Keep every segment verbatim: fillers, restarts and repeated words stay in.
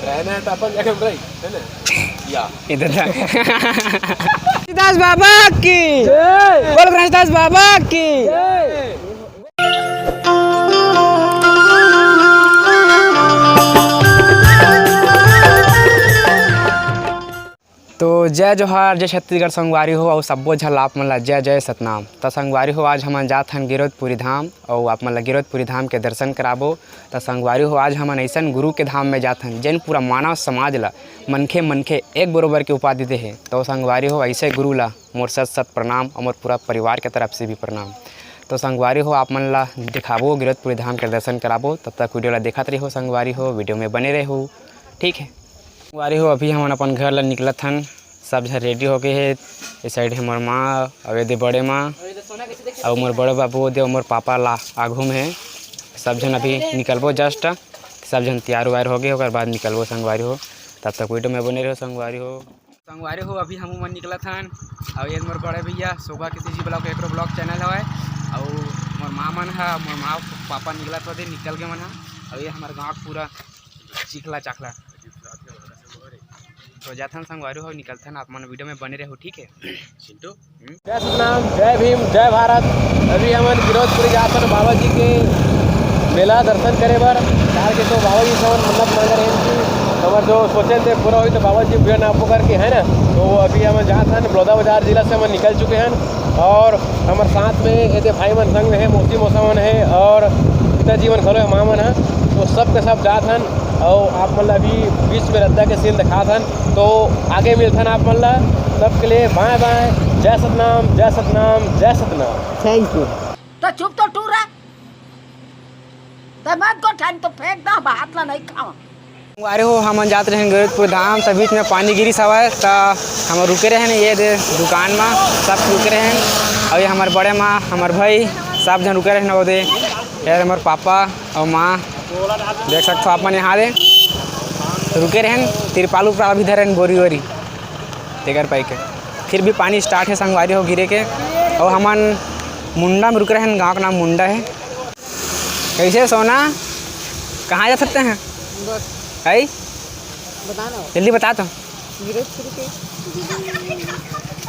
रहना है तो अपन जगह में रही, है ना? या। इधर था। घासीदास बाबा की जय। बोल घासीदास बाबा की जय। तो जय जोहार, जय छत्तीसगढ़ संगवारी हो, अउ सब्बो झन ला आप मन ला जय जय सतनाम। त संगवारी हो, आज हमन जात हन गिरौदपुरी धाम, अउ आप मन ला गिरौदपुरी धाम के दर्शन कराबो। त संगवारी हो, आज हमन अइसन गुरु के धाम में जात हन, जेन पूरा मानव समाज ला मनखे मनखे एक बरोबर के उपाधि दे हे। तो संगवारी हो, अइसे गुरु ला मोर सत सत प्रणाम, अउ मोर पूरा परिवार के तरफ से भी प्रणाम। तो संगवारी हो, आप मन ला दिखाबो, गिरौदपुरी धाम के दर्शन कराबो। तब तक वीडियो ला देखत रहिहो संगवारी हो, वीडियो में बने रहिहो, ठीक है। संगवारी हो, अभी हमन अपन घर ला निकलत हन, सब झन रेडी होके हे। ए साइड हे मोर माँ, अउ ए दे बड़े माँ, अउ मोर बड़े बाबू, ओ दे मोर पापा ला आघू में हे। सब झन अभी निकलबो just, सब झन तैयार वैयार होगे, ओकर बाद निकलबो संगवारी हो। तब तक वीडियो में बने रहो संगवारी हो। संगवारी हो, अभी हमू मन निकलत हन, अउ ये मोर बड़े भैया शोभा के सीजी ब्लॉग, एकरो ब्लॉग चैनल हवय, अउ मोर माँ मन ह, मोर माँ पापा निकलत होते, निकल के मन ह, अउ ये हमर गाँव के पूरा चिखला चाखला। तो जाथन संगवारी हो, निकलथन, आप मन वीडियो में बने रहो, ठीक है। चिंटू। जय सतनाम, जय भीम, जय भारत। अभी हमन गिरौदपुरी जात हन बाबा जी के मेला दर्शन करे बर। काबर के तो बाबा जी से हमन मन्नत मांगे रहेन कि हमर जो सोचे थे पूरा होई, तो बाबा जी भुइयां नापबो करके, है ना। तो अभी हमन जात हन, बलौदा बाजार जिला से हमन निकल चुके हन, और हमर साथ में एदे भाई मन संग में है, मौसी मौसा मन है, और पिताजी मन घलो है, माँ मन है। तो सब के सब जात हन, और आप मन ला अभी बीच में रद्दा के सीन दिखात हन। तो आगे मिलथन आप मन ला, तब के लिए बाय बाय। जय सतनाम, जय सतनाम, जय सतनाम। Thank you. तो चुप तो टूरा, तो मत गोठन तो फेंक दा, भात ला नहीं खावा। अरे हो, हमन जात रहेन गिरौदपुर धाम, त बीच में पानी गिरिस हवय, त हम रुके रहेन ये दे दुकान मा, सब रुके रहेन। अउ ये हमर बड़े माँ, हमर भाई, सब झन रुके रहेन ओ दे। ये हमर पापा अउ माँ, देख सकथो आप मन यहाँ दे रुके रहेन, तिरपाल उपराल भी धरेन बोरी वोरी, तेकर पाई के। फिर भी पानी स्टार्ट है संगवारी हो गिरे के। अउ हमन मुंडा में रुके रहेन, गाँव का नाम मुंडा है। कैसे सोना, कहाँ जा सकते हैं? बस। है? बता ना। जल्दी बता तो। गिरौदपुरी के।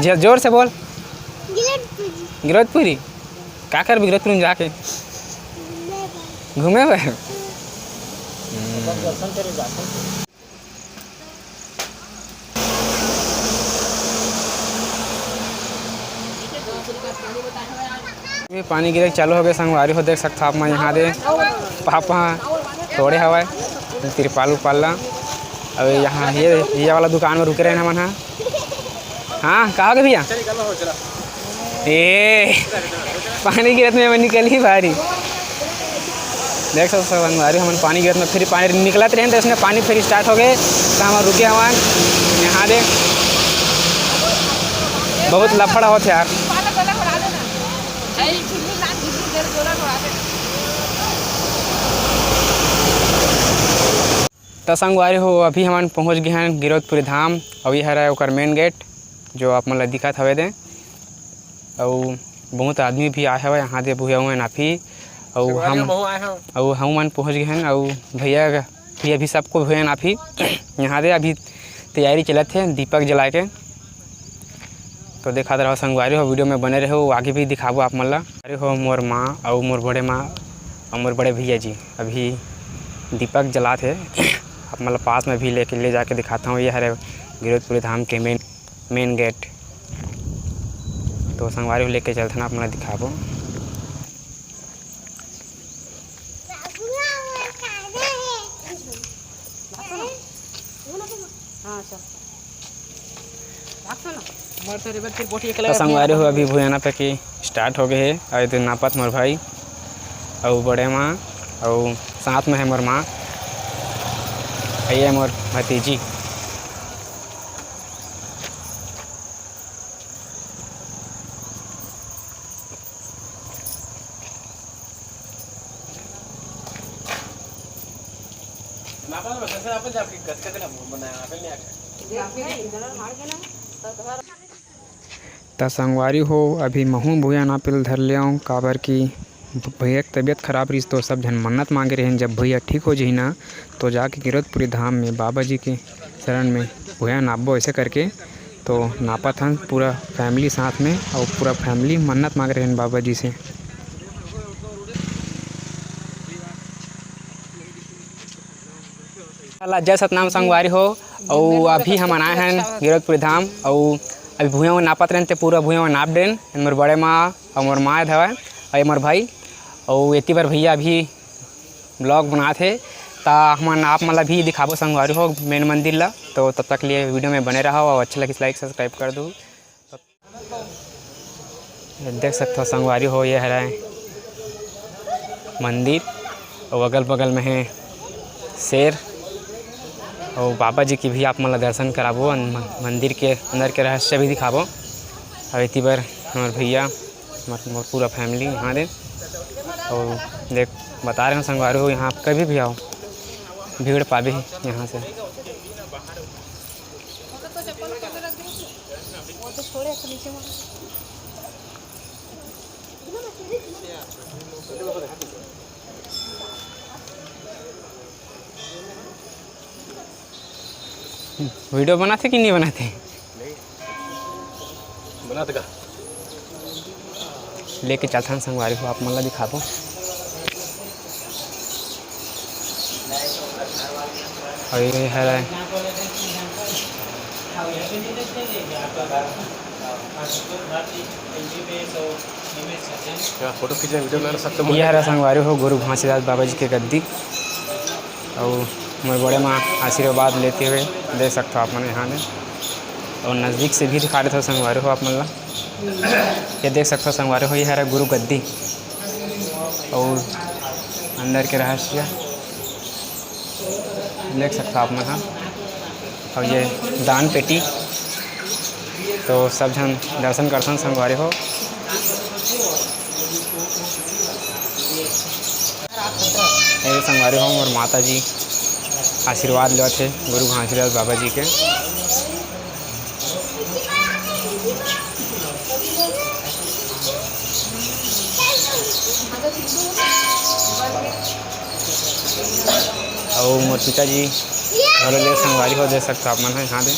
जो-, जोर से बोल। गिरौदपुरी। गिरौदपुरी? का करबे गिरौदपुरी में जाके? घूमे बर। ये पानी गिरे चालू हो गए संगवारी हो, देख सकथो आप मन यहाँ दे पापा तोड़े हवय तिरपाल उरपाल ला। अउ यहाँ ये, ये वाला दुकान में रुके रहे हमन हा। हाँ, का हो गया भैया? ए, पानी गिरत में मैं निकल ही भारी। देख सकथो संगवारी, हमन पानी गिरत में फिर पानी निकलत रहे, तो इसने पानी फिर स्टार्ट हो गए, तो हम रुके हवन यहाँ दे। बहुत लफड़ा होत हे यार। त संगवारी हो, अभी हमन पहुँच गए हैं गिरौदपुरी धाम। अउ ये हरे ओकर मेन गेट, जो आप मन ला दिखत हवे दे। अउ बहुत आदमी भी आए हवे यहाँ दे, भुइयां हुए नापी। अउ संगवारी हम, महू आए हव। अउ हम मन पहुँच गए हैं। अउ भैया, भैया भी सबको भुइयां नापी। यहाँ दे अभी तैयारी चलत हे दीपक जलाए के। तो दिखात रहो संगवारी हो, वीडियो में बने रहो, आगे भी दिखाबो आप मन ला। अरे हो मोर माँ अउ मोर बड़े माँ अउ मोर बड़े भैया जी अभी दीपक जलात हे। आप मन ला पास में भी लेके, ले जाके दिखाता हूँ। ये हरे गिरौदपुरी धाम के मेन, मेन गेट। तो संगवारी हो लेके चलथन, आप मन ला दिखाबो। हाँ, चल। तो संगवारी हो, अभी भुइयां नापे के स्टार्ट हो गए हे। अउ इधर नापत मोर भाई अउ बड़े माँ अउ साथ में है मोर माँ, ये मोर भतीजी। त संगवारी हो, अभी महूँ भुइयां नापे ल धर ले हँव, काबर कि भैया के तबीयत खराब रहिस, तो सब झन मन्नत मांगे रहिन, जब भैया ठीक हो जही ना, तो जाके गिरौदपुरी धाम में बाबा जी के शरण में भुइयां नापबो, ऐसे करके। तो नापत हन पूरा family साथ में, और पूरा family मन्नत मांगे रहिन बाबा जी से। जय सतनाम संगवारी हो, अउ अभी हमन आए हन गिरौदपुरी धाम, अउ अभी भुइयां नापत रहेन, ते पूरा भुइयां नाप डेन। मोर बड़े माँ अउ मोर माँ हवय, अउ ये मोर भाई, अउ एती बर भैया अभी vlog बनात हे, ता हमन आप मन ला भी दिखाबो संगवारी हो main मंदिर ला। तो तब तक लिए video में बने रहो, अउ अच्छा लगिस like subscribe कर दो। ये देख सकथव संगवारी हो, ये हरय मंदिर, अउ अगल बगल में हे शेर, अउ बाबा जी के भी आप मन ला दर्शन कराबो, अन-, मंदिर के अंदर के रहस्य भी दिखाबो। अउ एती बर हमर भैया, हमर, मोर पूरा family यहाँ दे, अउ देख, बता रहे हो संगवारी हो, यहाँ आप कभी भी आओ, भीड़ पाबे यहाँ से। Video बनाथे कि नहीं बनाथे? बनाथे का? लेके चलथन संगवारी हो, आप मन ला दिखाबो। अउ ये हरय क्या photo खींचना, video बनाना, सब तो ये हरय संगवारी हो गुरु घासीदास बाबा जी के गद्दी। अउ मोर बड़े माँ आशीर्वाद लेते हुए देख सकथव आप मन यहाँ में। अउ नजदीक से भी दिखा देथव संगवारी हो आप मन ला। ये देख सकथव संगवारी हो, ये हरय गुरु गद्दी अउ अंदर के रहस्य देख सकथव आप मन ह। अउ ये दान पेटी, तो सब झन दर्शन करथन संगवारी हो। ये संगवारी हो, मोर माता जी आशीर्वाद लेवत हे गुरु घासीदास बाबा जी के। अउ मोर पिताजी घलो ले संगवारी हो, देख सकथव आप मन ह यहाँ दे।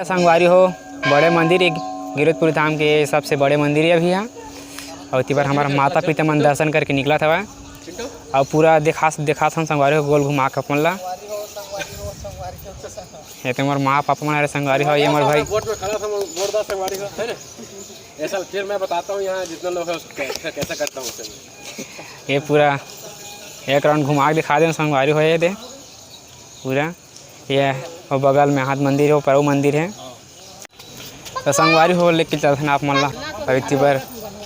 संगवारी हो, बड़े मंदिर हे गिरौदपुरी धाम के, सबसे बड़े मंदिर हे अभी यहाँ। अउ एती बर हमर माता पिता मन दर्शन करके निकलत हवय। अउ पूरा देखा, देखात हन संगवारी हो, गोल घुमा के अपन ला। ये तो मोर माँ पापा मन हरे संगवारी हो, ये मोर भाई। बोट में खड़ा था, बोट दा संगवारी हो, है ना? ये साल फिर मैं बताता हूँ यहाँ जितना लोग है उसको कै-, कैसा करता हूँ उसे मैं। ये पूरा एक round घुमा के दिखा दे संगवारी हो, ये दे पूरा। ये वो बगल में हाथ मंदिर हे, वो परऊ मंदिर हे। तो संगवारी हो, लेके चलथन आप मन ला। अउ एती बर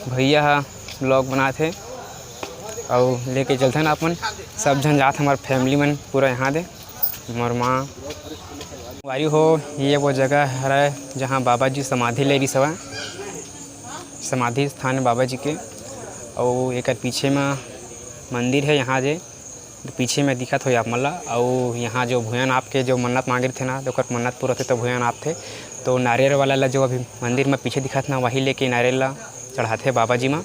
भैया ह vlog बनात हे, अउ लेके चलथन आप मन। सब झन जात, हमर family मन पूरा यहाँ दे, हमर माँ। संगवारी हो, ये वो जगह हरय, जहाँ बाबा जी समाधि ले रिहिस हवय, समाधि स्थान बाबा जी के। अउ एकर पीछे म मंदिर हे, यहाँ जे पीछे में दिखत होही आप मन ला। अउ यहाँ जो भुइयां नाप के जो मन्नत मांगे रहिथे ना, तो ओकर मन्नत पूरा होथे तो भुइयां नापथे। तो नारियल वाला ला जो अभी मंदिर में पीछे दिखत ना, वही लेके नारियल ला चढ़ाथे बाबा जी मा।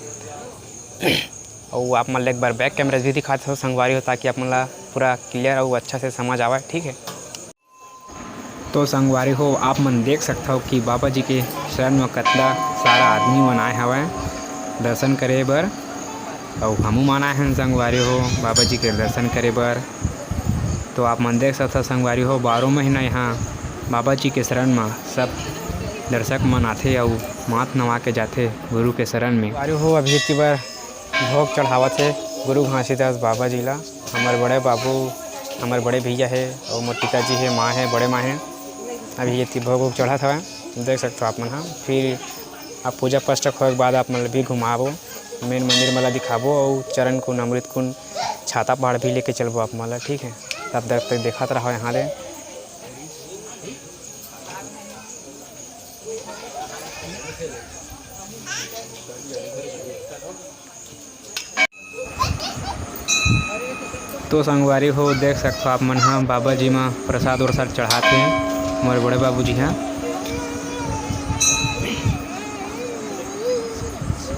अउ आप मन ला एक बार back camera भी दिखात हो संगवारी हो, ताकि आप मन ला पूरा clear अउ अच्छा से समझ आवे, ठीक है। तो संगवारी हो, आप मन देख सकथव कि बाबा जी के शरण म कतका सारा आदमी मन आए हवय दर्शन करे बर। अउ हमू मन आए हन संगवारी हो, बाबा जी के दर्शन करे बर। तो आप मन देख सकथव संगवारी हो, बारह महीना यहाँ बाबा जी के शरण म सब दर्शक मन आथे अउ माथ नवा के जाथे गुरु के शरण में। संगवारी हो, अभी एती बर भोग चढ़ावत हे गुरु घासीदास बाबा जी ला। हमर बड़े बाबू, हमर बड़े भैया हे, अउ मोर पिताजी हे, माँ हे, बड़े माँ हे। अभी एती भोग उग चढ़त हवय, देख सकथव आप मन ह। फिर अब पूजा पाठ होए के बाद आप मन ल भी घुमाबो, main मंदिर मन ल दिखाबो, अउ चरण कुंड, अमृत कुंड, छाता पहाड़ भी लेके चलबो आप मन ल, ठीक है। तब तक देखत रहो यहाँ ले। तो संगवारी हो, देख सकथो आप मन ह, बाबा जी म प्रसाद उरसाद चढ़ात हे मोर बड़े बाबू जी ह।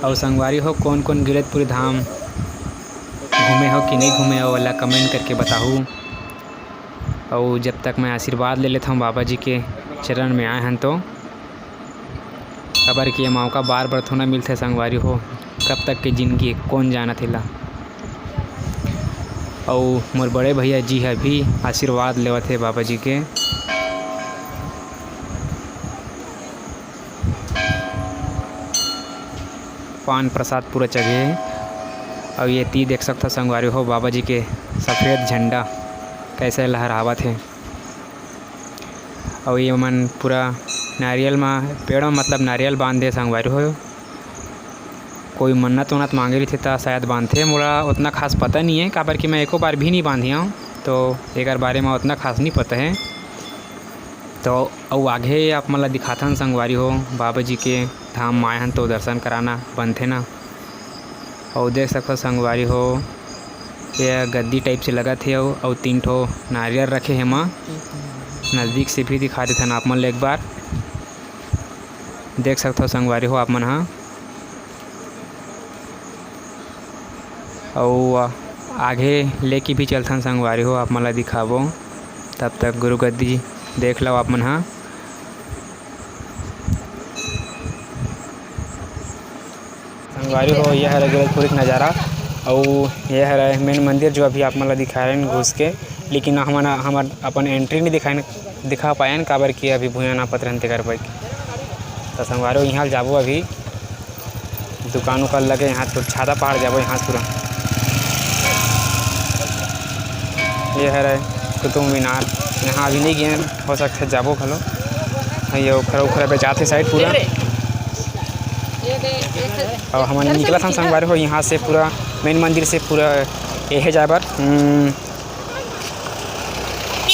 अउ संगवारी हो, कोन कोन गिरतपुरी धाम घूमे हो कि नहीं घूमे हो, ओला comment करके बताहू। अउ जब तक मैं आशीर्वाद ले लेथव बाबा जी के चरण में आए हन तो, काबर कि ये मौका बार बार थोड़ा मिलथे संगवारी हो, कब तक के जिंदगी कोन जानत एला। अउ मोर बड़े भैया जी ह भी आशीर्वाद लेवत हे बाबा जी के। पान प्रसाद पूरा चघे हे। अउ ये ती देख सकथव संगवारी हो, बाबा जी के सफेद झंडा कैसे लहरावत हे। अउ ये मन पूरा नारियल म, पेड़ म मतलब नारियल बांधे संगवारी हो। कोई मन्नत उन्नत मांगे रहिथे त शायद बांधथे। मोला उतना खास पता नहीं है, काबर कि मैं एको बार भी नहीं बांधे हूँ, तो एकर बारे म उतना खास नहीं पता है। तो अउ आगे आप मन ला दिखाथन संगवारी हो, बाबा जी के धाम म आए हन तो दर्शन कराना बनथे ना। अउ देख सकथव संगवारी हो, ये गद्दी type से लगत हे अउ, अउ तीन ठो नारियल रखे हे एमा। नजदीक से भी दिखा देथन आप मन ल एक बार। देख सकथव संगवारी हो आप मन ह। अउ आगे लेके भी चलथन संगवारी हो, आप मन ला दिखाबो। तब तक गुरु गद्दी देख लव आप मन ह। संगवारी हो, ये हरे गिरतपुरी के नज़ारा, अउ ये हरे main मंदिर जो अभी आप मन ला दिखाएन घुस के, लेकिन हमन, हमन अपन entry नहीं दिखाएन, दिखा पाएन, काबर कि अभी भुइयां नापत रहन तेकर बर। त संगवारी हो, यहाँ जाबो अभी दुकान उकान लगे, यहाँ तो छाता पहाड़ जाबो, यहाँ पूरा। ये हरे कुतुब मीनार, यहाँ अभी नहीं गए, हो सकथे जाबो घलो। ये ओखरा, ओखरा बेचाथे side पूरा। अउ हमन निकलत हन संगवारी हो यहाँ से, पूरा main मंदिर से पूरा एहे जाए बर, हम्म,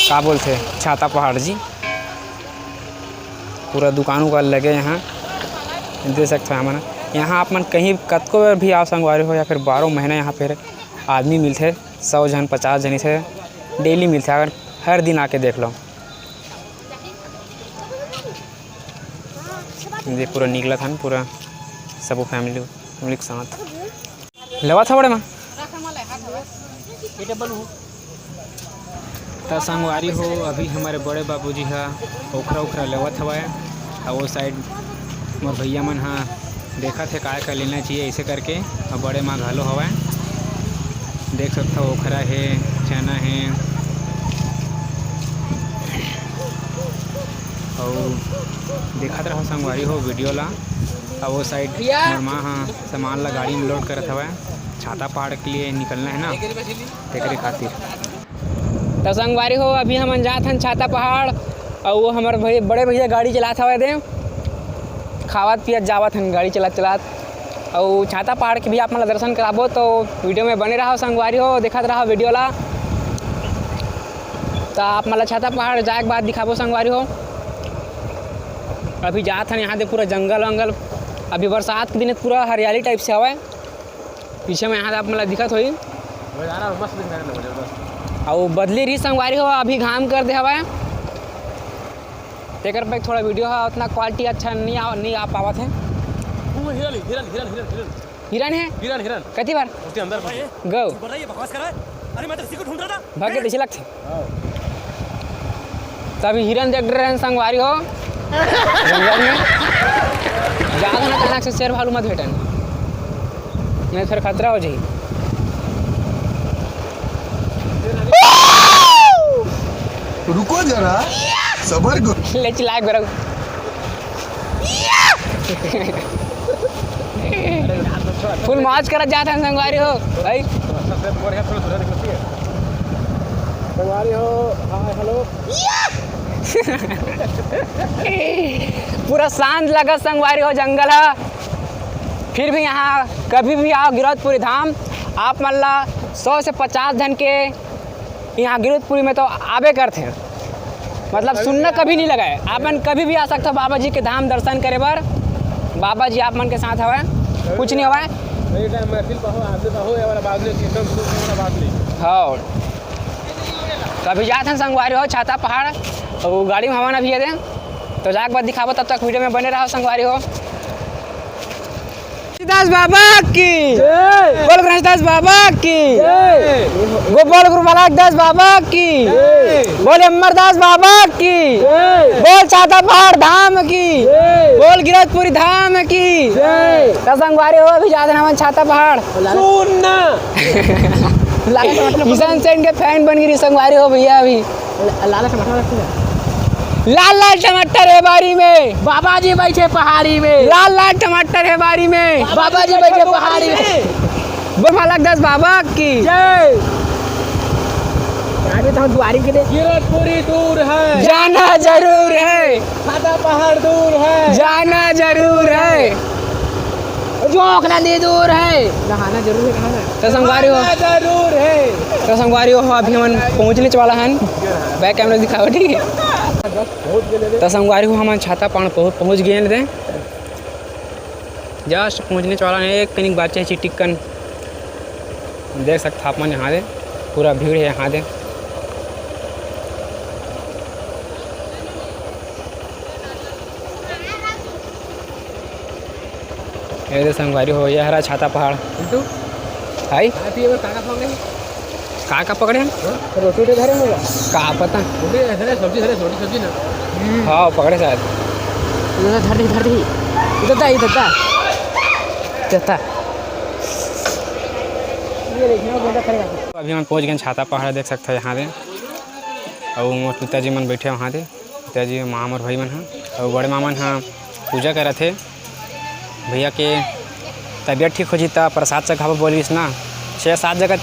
का बोलथे, छाता पहाड़ जी। पूरा दुकान उकान लगे यहाँ, देख सकथो हमन। यहाँ आप मन कहीं कतको बेर भी आओ संगवारी हो, या फिर बारह महीना यहाँ पे आदमी मिलथे, सौ झन, पचास झन इसे daily मिलथे, अगर हर दिन आके देख लो। ये पूरा निकलत हन, पूरा सबो family, family के साथ। लेवत हवड़े मा। त संगवारी हो, अभी हमर बड़े बाबूजी ह ओखरा ओखरा लेवत हवय, अउ वो side मोर भैया मन ह देखत हे काय का लेना चाहिए, ऐसे करके। अउ बड़े माँ घलो हवय, देख सकथव, ओखरा हे, चना हे, अउ देखत रहो संगवारी हो video ला। अउ वो side भैया। मोर माँ ह सामान ला गाड़ी में load करत हवय, छाता पहाड़ के लिए निकलना है ना, तेकरे खातिर। त संगवारी हो, अभी हमन जात हन छाता पहाड़, अउ वो हमर भई-, बड़े भैया गाड़ी चलात हवय दे, खावत पियत जावत हन गाड़ी चलात चलात। अउ छाता पहाड़ के भी आप मन ला दर्शन कराबो, तो video में बने रहो संगवारी हो, देखत रहो video ला। त आप मन ला छाता पहाड़ जाए के बाद दिखाबो संगवारी हो। अभी जात हन यहाँ दे पूरा जंगल वंगल, अभी बरसात के दिन पूरा हरियाली type से हवय। पीछे में यहाँ आप मन ला दिखत होही। नजारा मस्त दिख रहा है, जबरदस्त। अउ बदली रही संगवारी हो, अभी घाम कर दे हवय, तेकर पे थोड़ा video ह उतना quality अच्छा नहीं आ, नहीं आ पावत है। वो हिरन, हिरन, हिरन, हिरन, हिरन। हिरन है? हिरन, हिरन। कति बार? उसके अंदर। गौ। बताइए, बकवास कर रहा है। अरे, मैं तो इसी को ढूंढ रहा था। भाग के पीछे लगते। त अभी हिरन देख रहे हैं संगवारी हो, जंगल में। जात हन अचानक से शेर भालू मत भेटन, नहीं फिर खतरा हो जाई। रुको जरा, सबर करो। ले चिल्लाए बेरा। Full मौज करत जात हन संगवारी हो भाई। संगवारी हो, हाय, हेलो। पूरा शांत लगत संगवारी हो जंगल ह। फिर भी यहाँ कभी भी आओ गिरौदपुरी धाम, आप मन ला सौ से पचास झन के यहाँ गिरौदपुरी में तो आबे करथे, मतलब सुनना कभी नहीं लगा है। आप मन कभी भी आ सकते हो बाबा जी के धाम दर्शन करे बर। बाबा जी आप मन के साथ हवय, कुछ नहीं हवय। नहीं, नहीं, महफिल पाहो, आदमी पाहो, ये वाला बात नहीं, system शुरू, ये वाला बात नहीं। हाँ, अभी जात हन संगवारी हो छाता पहाड़, अउ गाड़ी में हवा ना भी दे, तो जाके बाद दिखाबो, तब तक वीडियो में बने रहो संगवारी हो। दास बाबा की जय। बोल गणेश दास बाबा की जय। गो-, बोल गुरु बालक दास बाबा की जय। बोल अमर दास बाबा की जय। बोल छाता पहाड़ धाम की जय। बोल गिरौदपुरी धाम की जय। त संगवारी हो, अभी जात हन हमन छाता पहाड़। सुन ना। लाला टमाटर किशन सेन के फैन बन गिरी संगवारी हो भैया अभी। ला-, लाला टमाटर रखते हैं। लाल लाल टमाटर है बारी में। बाबा जी बैठे पहाड़ी में। लाल लाल टमाटर है बारी में। बाबा जी बैठे पहाड़ी में। बोल बालक दास बाबा की जय। अभी तो हम दुआरी के लिए गिरौदपुरी दूर है। जाना जरूर है। छाता पहाड़ दूर है। जाना जरूर है। जोंक नदी दूर है। नहाना जरूर है, कहाँ ना? त संगवारी हो। नहाना जरूर है। त संगवारी हो, अभी हमन पहुँचने वाला हन। बैक कैमरा दिखाओ, ठीक है? त संगवारी हो, हमन छाता पहाड़ पहुँच, पहुँच गए हन। Just पहुँचने वाला हन, एक कनिक बाचे हे चिटिकन। देख सकत हो आप मन यहाँ दे, पूरा भीड़ है यहाँ दे। ये दे संगवारी हो, ये हरा छाता पहाड़। पिंटू, हाय। खाना पिए बर का का पकड़े? का का पकड़े हन? हाँ, रोटी वोटी धरे होगा। का पता? रोटी धरे, सब्जी धरे, रोटी सब्जी ना। हाँ, पकड़े शायद। इधर धर दे, धर दे। इधर दा, इधर दा। इधर दा। ये देखिए, वो बंदा खड़े हैं। अभी हम पहुँच गए छाता पहाड़, देख सकते हैं यहाँ दे। अउ मोर पिताजी मन बैठे वहाँ दे। पिताजी, माँ मोर भाई मन ह, अउ बड़े माँ मन ह पूजा करत हे। भैया के तबीयत ठीक हो जी त प्रसाद चघाबो बोलिस ना, छः सात जगह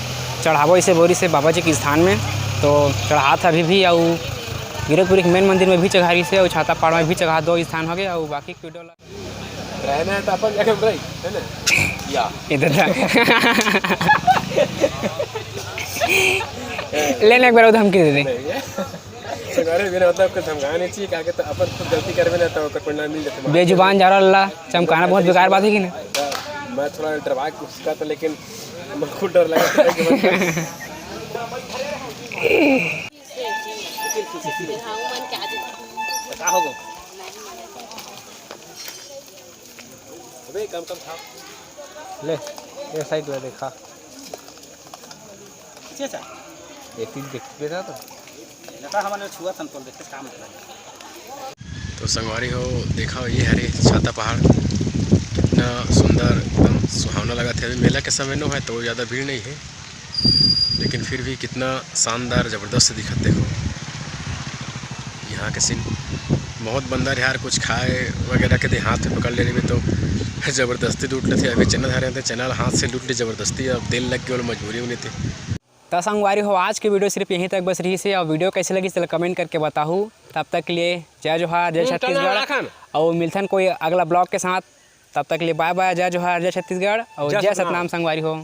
चढ़ाबो इसे बोलिस हे बाबा जी के स्थान में। तो चढ़ात हे अभी भी, अउ गिरौदपुरी के मेन मंदिर में भी चघा रहिस हे, अउ छाता पहाड़ में भी चघा, दो स्थान हो गए, अउ बाकी के वीडियो ला रहना है तो अपन जगह में रही, है ना? या। इधर था। लेने एक बार वो धमकी दे दे। नहीं है। संगवारी बिना मतलब कुछ धमकाना नहीं चाहिए, काहे तो अपन खुद गलती करबे ना तो ओकर परिणाम मिल जाथे। बेजुबान जानवर ला चमकाना बहुत बेकार बात है कि ना? मैं थोड़ा डरवा के उसका था, लेकिन मैं खुद डर लगा था कि मतलब का होगो? अबे कम कम खा। ले, ये साइड वाला देखा। पीछे से। एक चीज देख बेटा तो। लता हमन छुआ तन तोल देखे काम। तो संगवारी हो, देखा ये हरे छाता पहाड़, कितना सुंदर, एकदम सुहावना लगत हे। अभी मेला के समय नो है तो ज़्यादा भीड़ नहीं है, लेकिन फिर भी कितना शानदार, ज़बरदस्त दिखत। देखो यहाँ के सीन बहुत बंदर यार, कुछ खाए वगैरह के दे हाथ में पकड़ ले रही तो ज़बरदस्ती लूट लेथे। अभी चना धरे थे, चना हाथ से लूट ले ज़बरदस्ती, अब तेल लग गए और मजबूरी में लेते। त संगवारी हो, आज के वीडियो सिर्फ यहीं तक बस रहिस हे। अउ वीडियो कैसे लगिस, चला कमेंट करके बताहू। तब तक के लिए जय जोहार, जय हम्म, टना छत्तीसगढ़, राखन। अउ मिलथन कोई अगला ब्लॉग के साथ। तब तक के लिए बाय बाय, जय जोहार, जय छत्तीसगढ़, अउ जय जय सतनाम। सतनाम संगवारी हो।